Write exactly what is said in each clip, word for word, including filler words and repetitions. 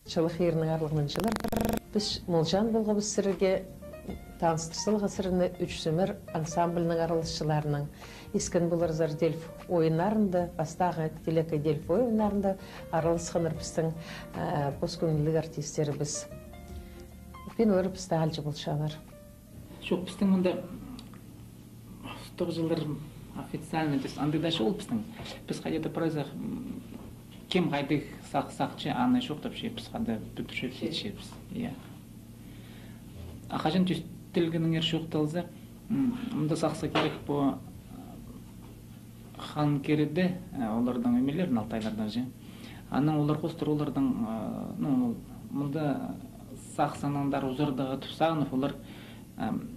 Чылығ иирнің аарлығ нынҷылар. Піс молҷаан полғабыс сірерге таныстыр саларға сірерні «Ӱч Сӧмер» ансамбльнің араласчыларынаң. Искен поларзар, «Дельф» ойыннарында, пастағы «Телекей Дельф» ойыннарында араласханнар пістің, э, пос кӧңніліг артистерібіс. Пин ӧріп пісті алҷы полчалар. Чох, пістің мында устағҷылар официально, то есть, андағ даа чоғыл пістің. Піс хайди-да прайзах, м, кем хайдағ сах-, сахчы, аны чоохтап чӧрчебіс, хайди пӱдірчебіс, итчебіс. Я. А хаҷан тӧстелгеннер чоохталза, м, мында сахсха кирек пу Хан Кереде, э, оларның ӧмелерін, алтайларның же. Анаң олар хоостыра оларның, э, ну, мында сахсанаң андар узардағы тіп сағынып, олар, эм,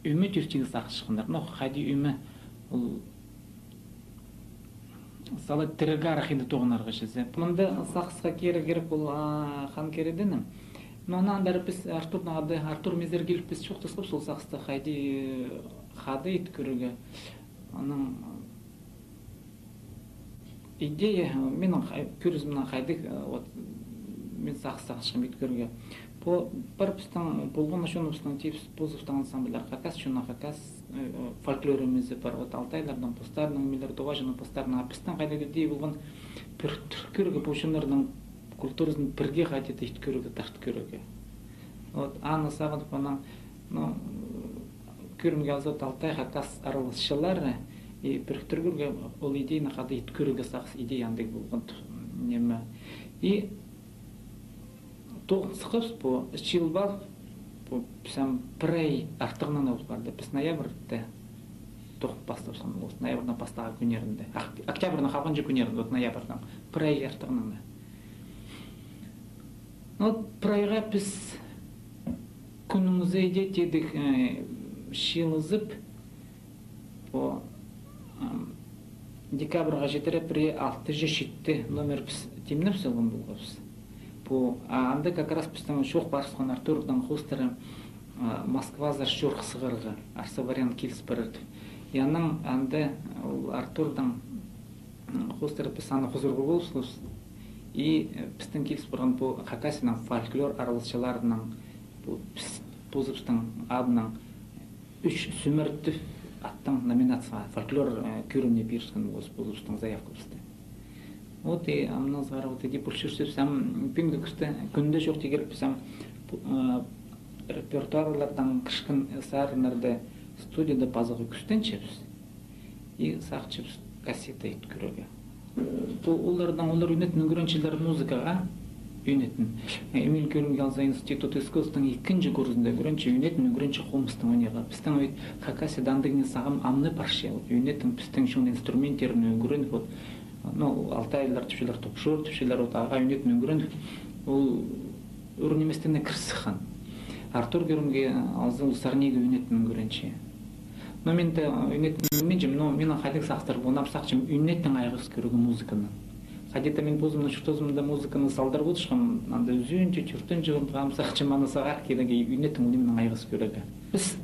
ӧме тӧстееге сағысчатханнар. Ну, хайди ӧме, ол сала тіріг арах иди тоғынарға чізе. Мында сахсха кирек, кирек ол, а, Хан Кередені. Но анаң андар піс Артурнаң хада, Артур мизер киліп, піс чоохтасхабыс ол сахста хайди, э, хада ит кӧрерге. Анаң идея, минің хай-, кӧрізімнең хайдағ, э, вот, мин сағыс сағынчам ит кӧрерге. Пу пар пістің полған учёныйыбыстың типче позыбыстың ансамбльлер, хакас чонның, хакас, э, э, фольклоры нимезі пар, вот, алтайларның постарының нимелері, тоғаҷының постарының, а пістің хайдағ идея полған пір тӱрткен кӧрерге пу чоннарның культуразын пірге хайди-да ит кӧрерге, тарт кӧрерге. Вот, аны сағынып, анаң, ну, кӧрімге алза, алтай-хакас араласчылары, и піріктірерге ол идеяны хада ит кӧрерге сағыс идея андағ полған, ниме. И тоғын сыххабыс, пу чыылып ал, пу пісем прай артығнаң ол парды. Піс ноябрьде тоғын пастап салғабыс, ноябрьдің пастағы кӱннерінде. Ак-, октябрьдің халғанҷы кӱннерінде, вот ноябрьдің прай артығнаң. Ну, вот прайға піс кӱннің ізі иди тидік, э, чыылызып, пу, ам, декабрьға читіре пірее алты же читі номер піс тимнеп салған полғабыс. Пу, а анда как раз пістің чоох парысхан Артурның хоостыра, а, Москвазар чорых сығарға, Арса Барян киліс парар тіп. И анаң анда ол Артурның, м, хоостыра піс аны хузурға полыбысхабыс. И, э, пістің киліс парған пу Хакасияның фольклор араласчыларының, пу піс, позыбыстың адынаң «Ӱч Сӧмер» тіп аттың номинацияға фольклор, э, кӧріміне пиріскен полғабыс позыбыстың заявкабысты. Вот и амнаң сығара вот иди пулчурсып, сам пӱӱнгі кӱсте кӱнде чоохтирға кирек, сам, э, репертуарлардаң кірчеткен сарыннарды студияда пазарға кӱстенчебіс. И сағынчабыс кассета ит кӧрерге. Пу оларның, олар ӱнетін ӱгренчелер музыкаға, ӱнетін. Э, мин кӧрімге алза, институт искусствоның ікінҷі курсында ӱгренче, ӱнетін ӱгренче хомыстың ойнирға. Пістің ӧй Хакасияда андағ не сағам ам на парча, ӱнетін пістің чон инструменттерін ӱгреніп, вот, ну, алтайлар тіпчелер, топшур тіпчелер, вот, ағаа ӱнетін ӱгреніп, ол ӱр ниместең кір сыххан. Артур кӧрімге алза, ол сарнирға ӱнетін ӱгренче. Но мин дее ӱнетін ӱгренминчем, но минің хайдағ сағыстар полған, ам сағынчам ӱнетін айғыс кӧрерге музыканы. Хайди-да мин позымның чуртазымда музыканы салдырып одырчам, анда ӱзінҷі, тӧртінҷі курста, ам сағынчам аны сағар кирек, ӱнетін ол нименең айғыс кӧрерге. Піс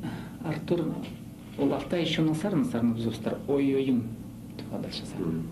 Артур, ол алтай чонның сарынын сарнап ӧстір, «Ой-ойым» тіп адалча сарын.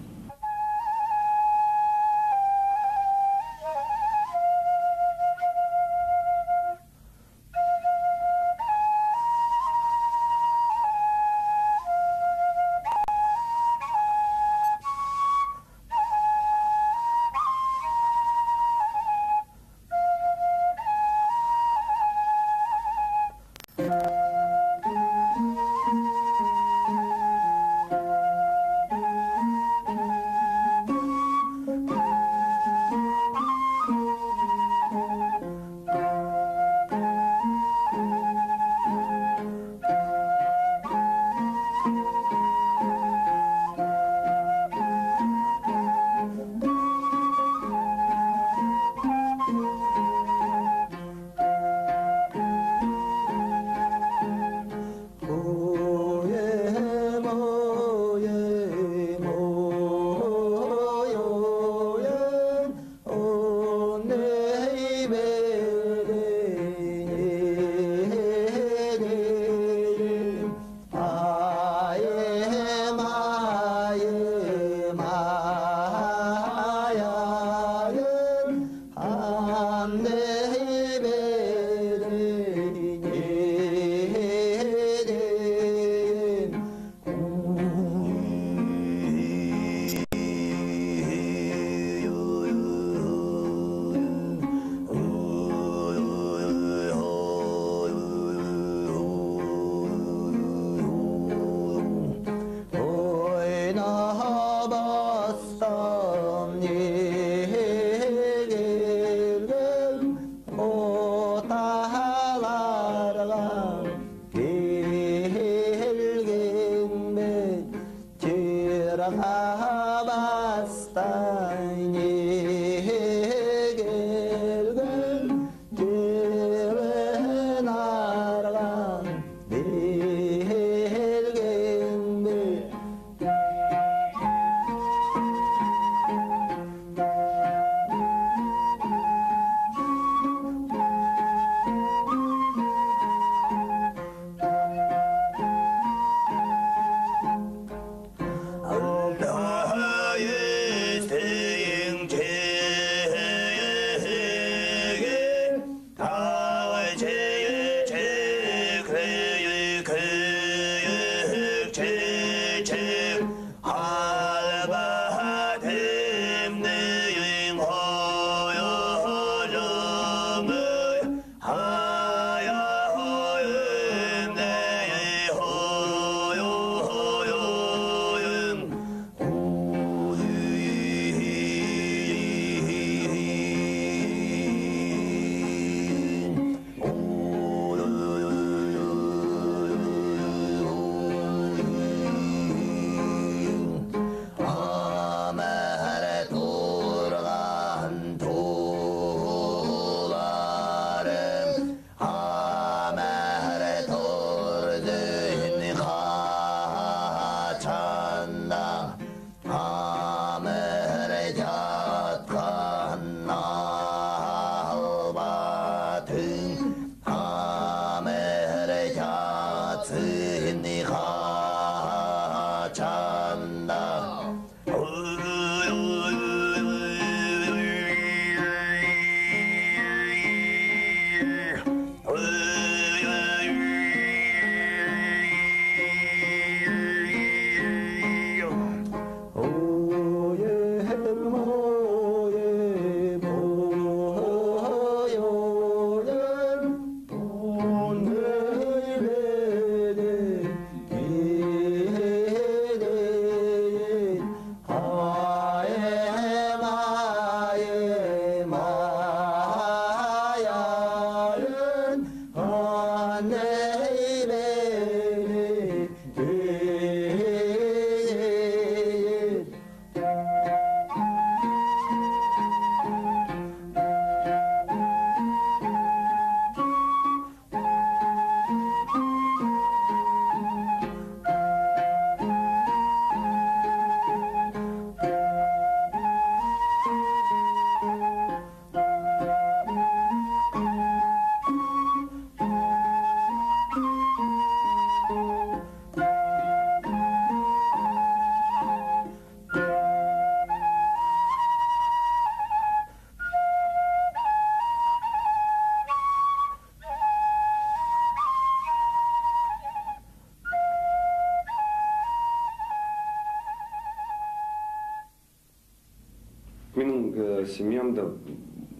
Э, семьямда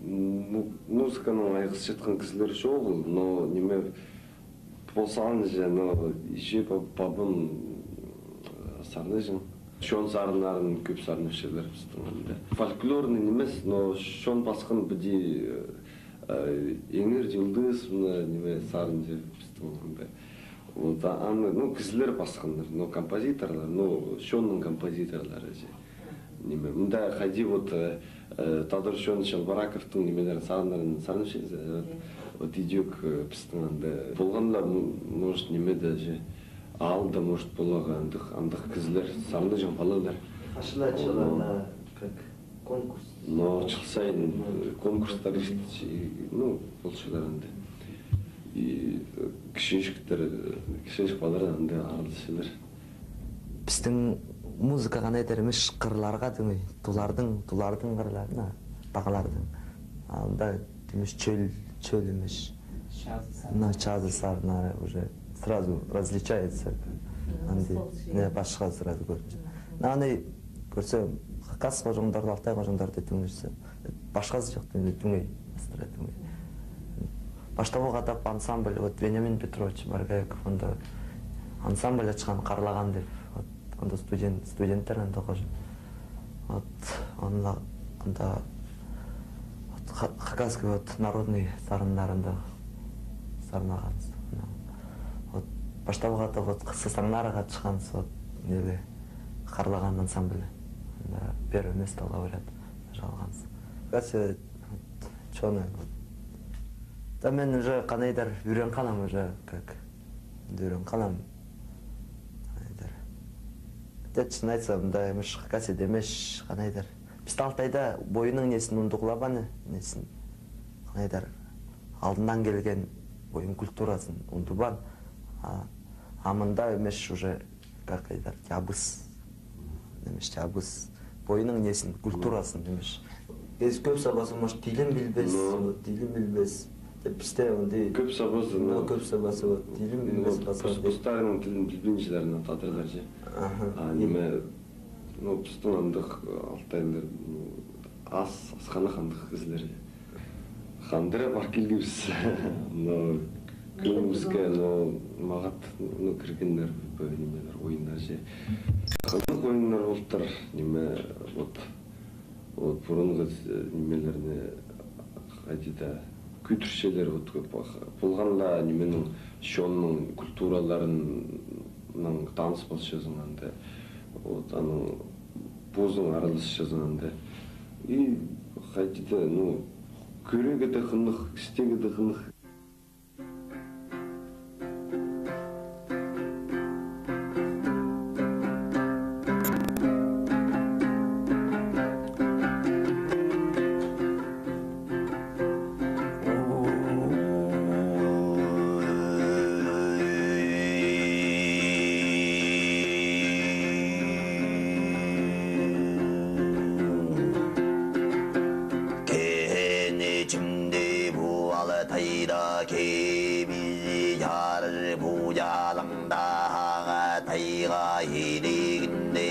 му-, музыканаң айғасчатхан кізілер чоғыл, но ниме, пос алынҷа, но иҷе па-, пабам, э, сарнапчаң. Чон сарыннарын кӧп сарнапчалар пістің анда. Фольклорный нимес, но чон пасхан піди, э, Иңер Чылдыс, мына, ниме, сарынҷы пістің анда. Вот, а-, аны, ну, кізілер пасханнар, ну, композиторлар, ну, чонның композиторлары же. Ниме, мында хайди вот, э, э, Тадар Чон Чалбараковтың нимелерін, сарыннарын сарнапчаза, вот, вот идӧк, э, пістің анда. Полған ла, м-, может, ниме даже, аалда, может, поларға андағ, андағ кізілер, сарнапчаң палалар. Хачыла чылларда, как конкурс. Но чыл сайын, э, конкурстар, ну, полчалар анда. И, э, кічіҷектер, э, кічіҷек палалар анда араласчалар. Пістің музыка ханайдар нимес, хырларға тиңей, тулардың, тулардың хырларына, тағлардың. А анда нимес, чӧл, чӧл нимес. Чазы сарнары. Но чазы сарнары уже сразу различается. Мгм. Анда, пасха не, пасха сразу көрінче. Мгм. Но аны кӧрсе, хакас хоҷаңдарды, алтай хоҷаңдарды тыңлирза, пасха чох, тиңей, тиңей, астыра тиңей. Паштабох адап ансамбль, вот, Вениамин Петрович Баргаяков, анда ансамбль ачхан, «Харлаған» тіп, вот, анда студент, студенттер анда хоҷа. Вот, анда, анда, вот, ха-, хакасский, вот, народный сарыннар анда сарнағаныс. Вот, паштабох адап, вот, Хысса Саңнарах ачханыс, вот, неде, «Харлаған» ансамбль. Анда первое место, лауреат, алғаныс. Хакасия чоны, вот. Да мин уже ханайдар ӱрен халам уже, как, ӱрен халам. Ханайдар. Тек шын айтсам, да, нимес, Хакасияда нимес, ханайдар. Піс Алтайда бойның несін ундуғлабаан, несін. Ханайдар. Алдыннаң килген бойның культуразын ундубаан. А, а мында нимес уже как айтар, тябыс. Нимес, тябыс. Бойның несін, культуразын, нимес. Піс кӧп сабазы, может, тілін пілбес, вот, тілін пілбес. Тіп пісте ондай. Кӧп сабазы, но кӧп сабазы, вот, тілін пілбес, вот, пасха пос-, постарының тілін пілбинчелер, но тадарлар же. Аха. А ниме, ну, пістің андағ, э, алтайлар, ну, ас, асхана хандығ кізілер. Хандыра пар килгебіс. Но кӧңнібіске, но мағат, ну, кіргеннер, пу нимелер, ойыннар же. Хандығ ойыннар полтыр, ниме, вот, вот, пурунғы, э, нимелерні хайди-да кӧдірчелер, вот, кӧп ах-, полған ла, нименің, чонның культураларының таныс полчазың анда. Вот, аның позың араласчазың анда. И хайди-да, ну, кӧрерге дее хынығ, істерге дее хынығ. Кеен ичімде пу Алтайда кибізі чарыр, пу чалыңдағы тайға идігінде.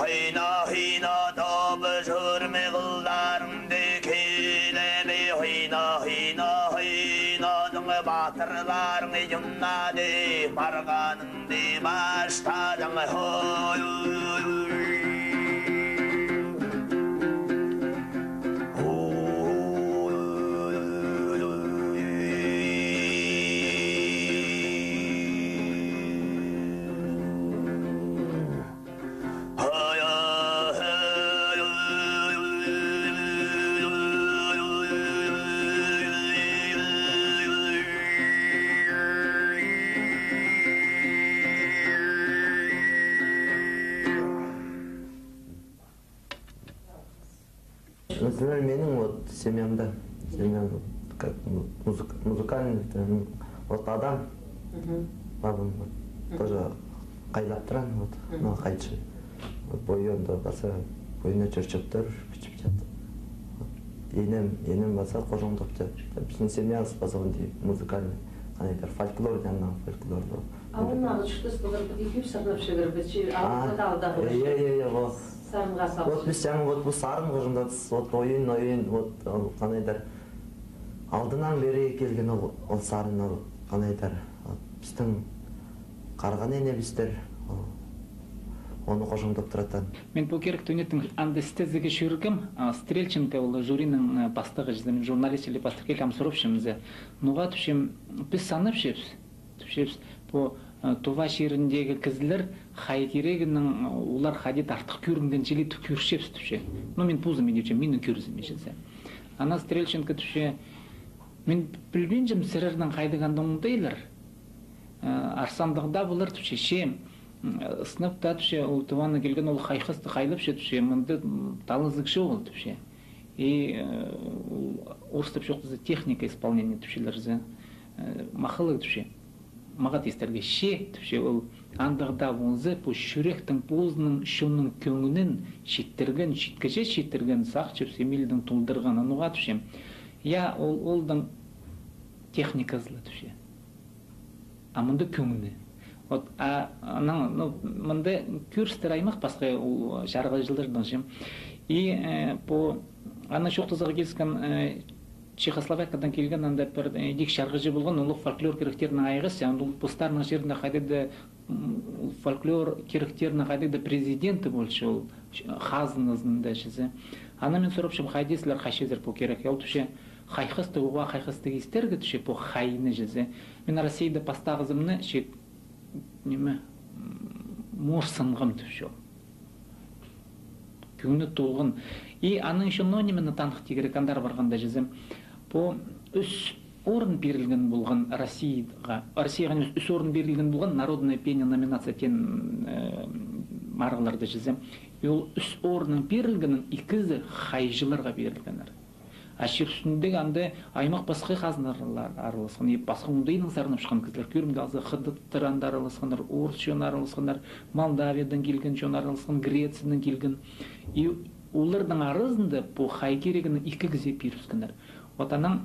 Ойна, ойна, тобы чӧрме, хылдарың даа киле ме, ойна, ойна, ойнадың, батырларың, ойнады, парғаныңды пастадың, ой. Например, менің вот семьямда, семьям вот как му-, музыка-, музыкальный, там, вот адам, мгм, папам вот тоже хайдап турған, вот, ну, хайчы. Вот, пу ойында паза, ойында чӧрчептер, пічіпчет. Вот. Инем, инем паза хожаңдапча. Пістің семьябыс паза оңдай музыкальный, хайдар, фольклор, яннаң фольклор. А оннағы чуртас полар, пу икӧп сарнап чӧрер, пічі, а, алда, алда, э, э, э, э, о. Сарынға салып. Вот піс яннаң, вот, пу сарын хожаңдатыс, вот, ойын, ойын, вот, ол, хайдар. Алдынаң пеер килген ол, ол сарын, ол, хайдар. Вот, пістің харған инебістер, ол, оны хожаңдап туратхан. Мин пу кирек тӧнетін анда істезігі чӧргем, а, Стрельченко, ол жюриның, а, пастығы, чізе, мин журналист или пастырға килгем, сурапчам, чізе. Ноға, тіпчем, піс санапчабыс, тіпчебіс, пу, а, Тува чиріндегі кізілер хай кирегінең, а, олар хайди-да артых кӧрінген чіли тіп кӧрчебіс, тіпче. Ну, мин позым тіпчем, минің кӧрізім, чізе. Ана Стрельченко тіпче, мин пілбинчем, сірернің хайдағ анда оңдайлар. Э, арсандығ даа полар, тіпче, че, м, сынап та, тіпче, ол Туванаң килген, ол хайхасты хайлапча, тіпче, мында, м, талазығ чоғыл, тіпче. И, э, ол орыстап чоохтаза, техника исполнения, тіпчелер, э, махалығ, тіпче. Мағат истерге че, тіпче, ол андағ даа полза, пу чӱректің позының, чонның кӧңнін читірген, читкеже читірген, сағынчам, сем илдең толдырған, аны ноға, тіпчем. Я, ол, олдың техниказы ла, тіпче. А мында кӧңні. Вот, а, анаң, ну, мында кӧрістер аймах пасха ол чарғыҷыларның, че. И, э, пу, аны чоохтазарға киліскен, э, Чехословакиядаң килген анда пір, э, ідӧк чарғыҷы полған, ол фольклор киректерінің айғазы, анда ол постарының чирінде хайдағ-да, м, фольклор киректерінің хайдағ-да президенті полча ол, хазыназында, чізе. Аны мин сурапчам, хайди сірер хайчазар пу кирекке? Ол тіпче, хайхастығ, уғаа хайхастығ истерге, тіпче, пу хайны, чізе. Мин Россияда пастағызымны, че, ниме, м, морсынғам, тіпче ол. Кӧңні толған. И аның ещё, ну, нимені таныхти кирек андар парғанда, чізе. Пу ӱс орын пирілген полған Россияға. Россияға ӱс, ӱс орын пирілген полған «Народное пение» номинация теен, э, марығларда, чізе. И ол ӱс орынның пирілгеннің ікізі хайҷыларға пирілгеннер. А чир ӱстӱндегі анда аймах пасха хазналар араласхан, и пасха оңдайнаң сарнапчатхан кізілер. Кӧрімде алза, хыдаттар анда араласханнар, орыс чон араласханнар, Молдавиядаң килген чон араласхан, Грециядаң килген. И оларның аразында пу хай кирегіне ікі кізее пирібіскеннер. Вот анаң,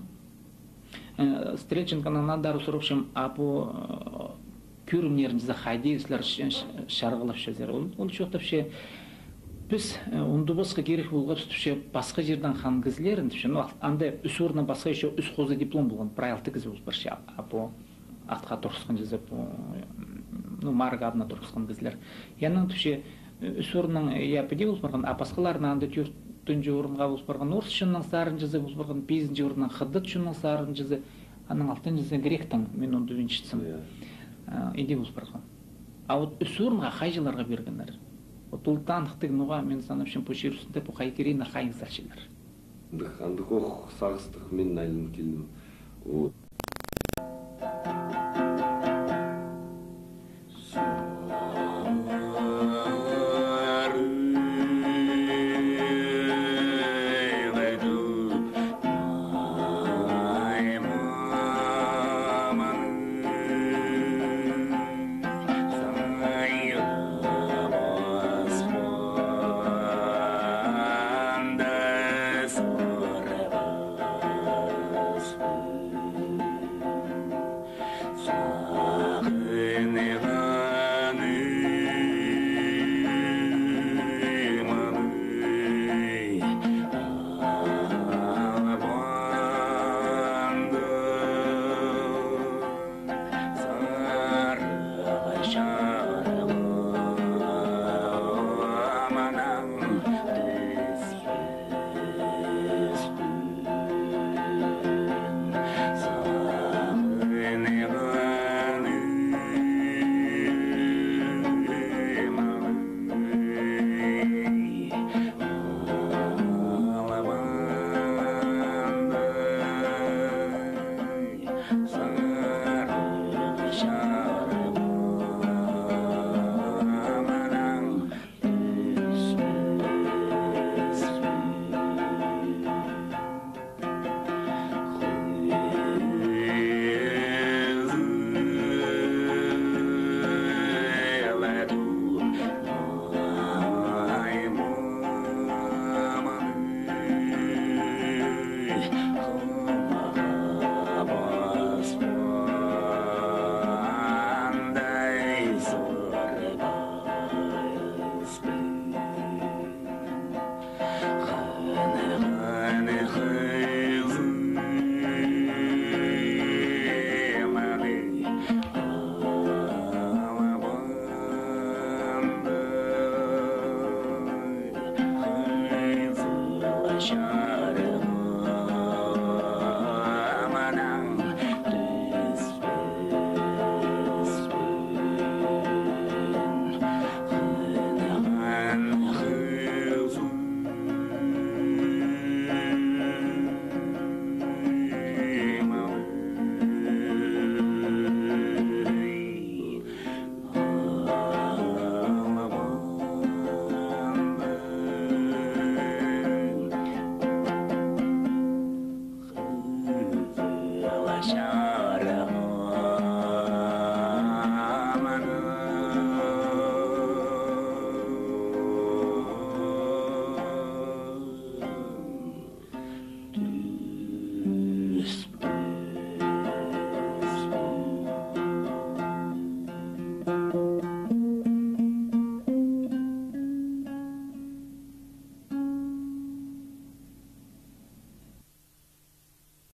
э, Стрельченконаң андар сурапчам, а пу, э, кӧрімнерін, чізе, хайди сірер ч-, ч-, чарғылапчазар. Ол, ол чоохтапча, піс, э, ундубасха кирек полғабыс, тіпче, пасха чирдең хан кізілерін, тіпче. Ну, анда ӱс орыннаң пасха ещё ӱс хоза диплом полған, прай алты кізі пол парча, а пу атха турысхан, чізе, пу, ну, марығ адына турысхан кізілер. И анаң, тіпче, ӱс орыннаң, я, піди пол парған, а пасхаларынаң анда тӧртінҷі орынға пол парған орыс чонның сарын, чізе, пол парған, пизінҷі орыннаң хыдат чонның сарын, чізе, анаң алтынҷызы гректің, мин оңдайнаң чіткем. Иә. А, іди пол парған. А вот ӱс орынға хайҷыларға пиргеннер. Вот ол таныхтығ, ноға, мин санапчам, пу чир ӱстӱнде пу хай кирегіне хайығ салчалар. Андағ, андағ ох сағыстығ мин айланып килдім. Вот.